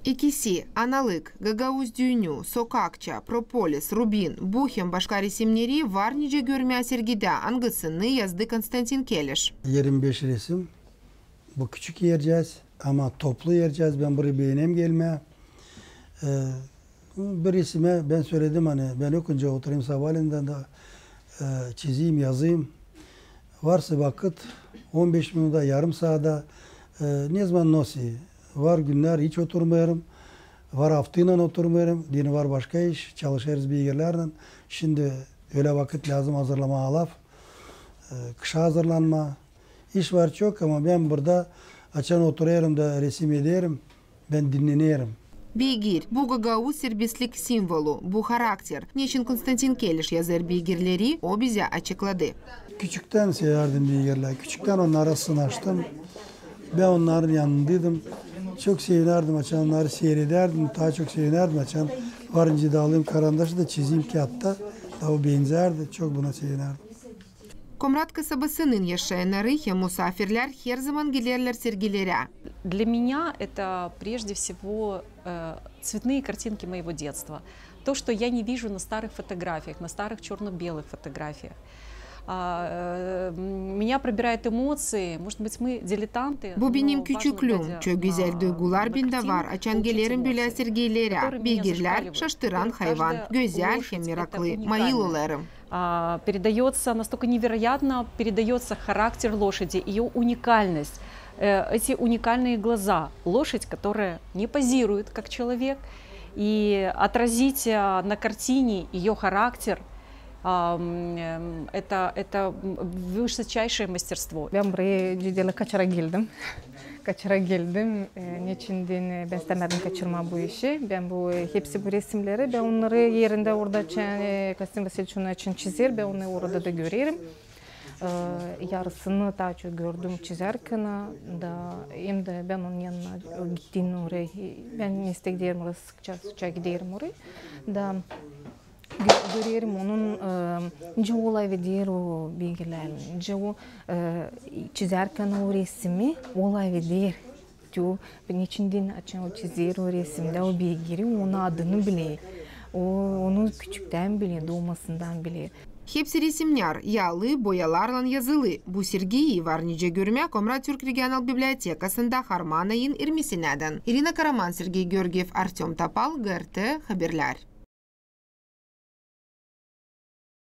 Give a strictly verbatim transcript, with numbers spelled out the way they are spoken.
İkisi, Analık, Gagauz düünü, Sokakça, Propolis, Rubin, bu hem başka resimneri var nicä görmää sergidä, angısını yazdı Konstantin Keliş. Yirmi beş resim. Bu küçük ercääz, ama toplu ercääz. Bän burayı beenerim gelmää. E, bir resimä bän söledim, ani bän öncä oturêrım sabaalendän dä, e, çizeyim, yazayım. Varsa vakıt, on beş minuta, yarım saada, e, nezaman nasıl. Var günnär hiç oturmêêrım, var aftaylan oturmêêrım, deyni var başka iş, çalışêrız beygirlärlän. Şindi ölä vakıt lääzım hazırlamaa alaf, e, kışa hazırlanmaa. İş var çok, ama bän burada açan oturêrım da resim ederim, bän dinnenerim. Beygir, bu gagauz serbestlik simvolu, bu harakter. Neçin Konstantin Keliş yazêr beygirleri, o bizä açıkladı. Küçüktän sevärdim beygirlär, küçüktän onnara sınaştım. Bän onnarın yanındaydım. Çok sevinärdim, açan onnarı siiredärdim, taa çok sevinärdim, açan var nicä da alayım karandaşı da çizeyim kiyattan, da o benzärdi, çok buna sevinärdim. Komrat kasabasının yaşayannarı hem musaafirlär herzaman gelerlär sergilerä. Для меня это прежде всего, э, цветные картинки моего детства. То, что я не вижу на старых фотографиях, на старых чёрно-белых фотографиях. А, э, м, меня пробирают эмоции. Может быть, мы дилетанты, но важно... Bu benim küçüklüüm. Çok gözäl duygular bendä var, açan gelerim bölä sergilerä. Beygirlär, şaştıran hayvan, gözäl hem meraklı, mayıl olêrım. А, передаётся настолько невероятно, передаётся характер лошади, её уникальность, э, эти уникальные глаза. Лошадь, которая не позирует как человек, и отразить, а, на картине её характер, а, м, эм, это, это, м, высочайшее мастерство. Bän burayı ciddi kaçarak geldim. Kaçarak geldim. E, neçin deyni, e, bän istämärdim kaçırmaa bu işi. Bän bu, e, hepsi bu resimneri, bän onnarı erindä orada açan, e, Konstantin Vasilyeviç açan çizer, bän onnarı orada da görerim. E, yarısını taa çok gördüm çizärkän da, hem dä bän onun yanına, e, gittim oraya. Bän nesä giderim oraya, sıkça, sıkça giderim oraya. Da gö-, görerim onun, e, nicä o lafeder o beygirlärlän, nicä o, e, çizärkän o resimi o lafeder. Tü, neçin deyni açan o çizer o resimdä o beygiri, onun adını biler. O, onu küçüktän biler, duumasından biler. Hepsi resimnär, yaalı, boyalarlan yazılı. Bu sergiyi var nicä görmää Komrat Türk regional bibliotekasında harman ayın irmisinädän. İrina Karaman, Sergey Georgiev, Artёm Topal, G R T Haberlär.